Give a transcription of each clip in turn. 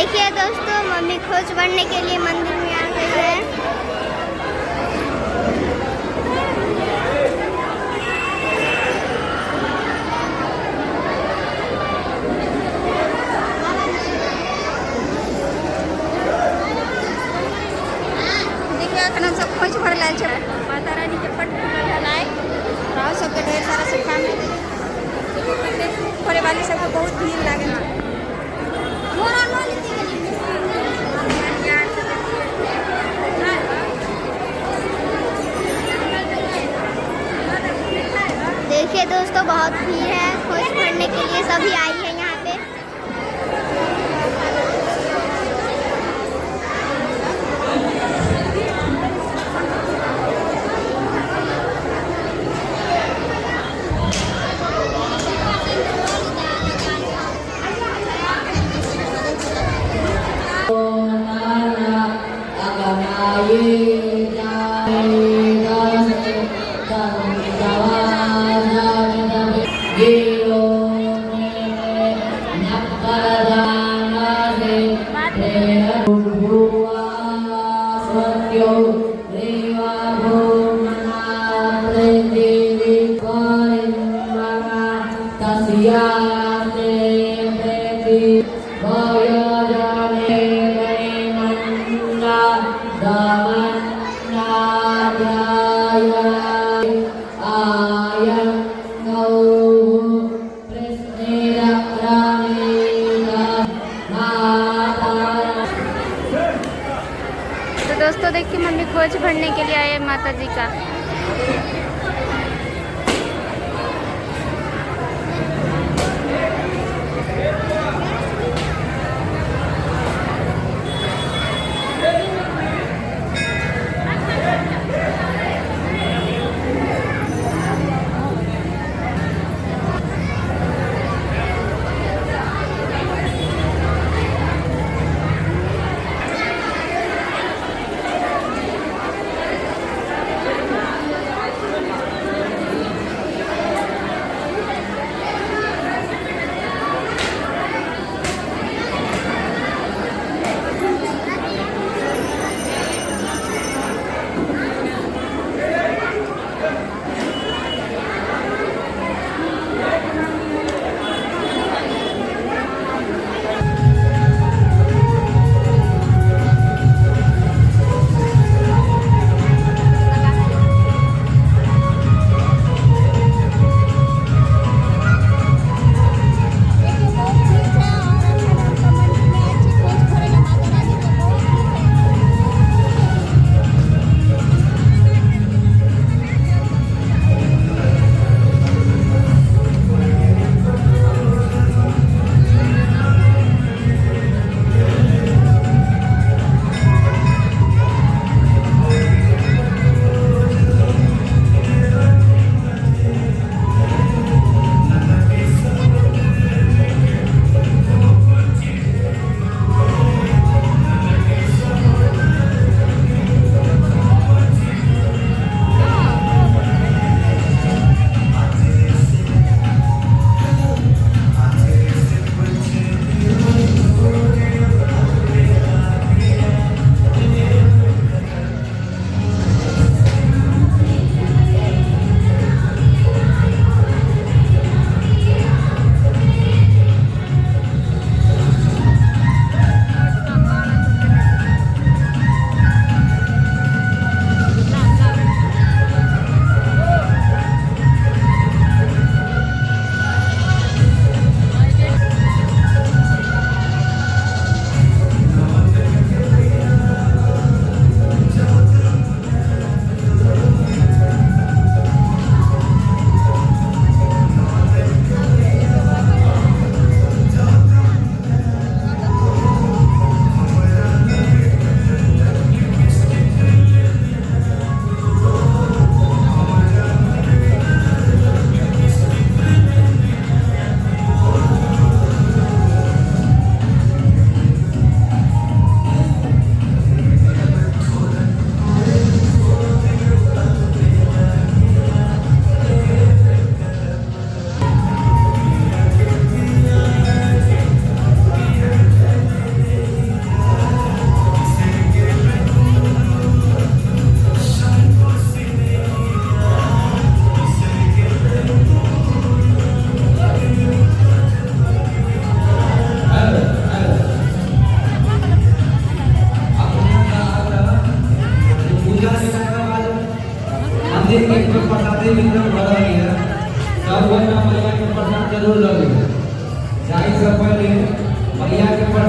देखिए दोस्तों, मम्मी खोज भरने के लिए मंदिर में आ गई है। देखियो, एखन हमसब खोंइछ भरय लए आयल छी। माता रानी के पट खुलल हन आइ। और सबके ढेर सारा शुभकामना दै छी। कते भरे वाली सबके बहुत भीड़ लागल छै। देखिए दोस्तों, बहुत भीड़ है। खोज भरने के लिए सभी आई है यहाँ पे। तो दोस्तों देखिए, मम्मी खोज भरने के लिए आए माता जी का।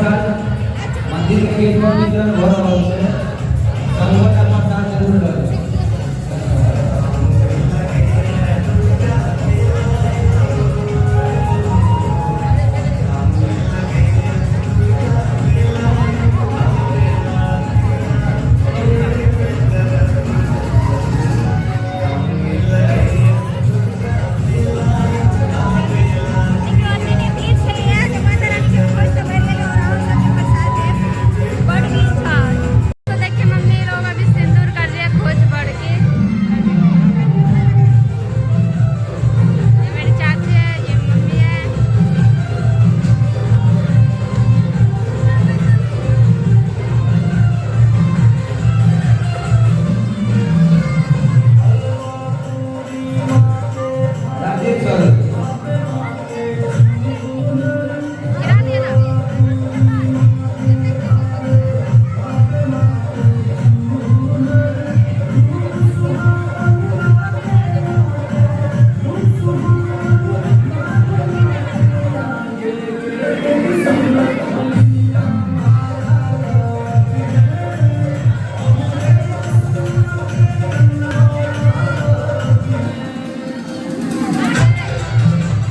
प्रसाद मंदिर के गेट पर वितरण भऽ रहल छै।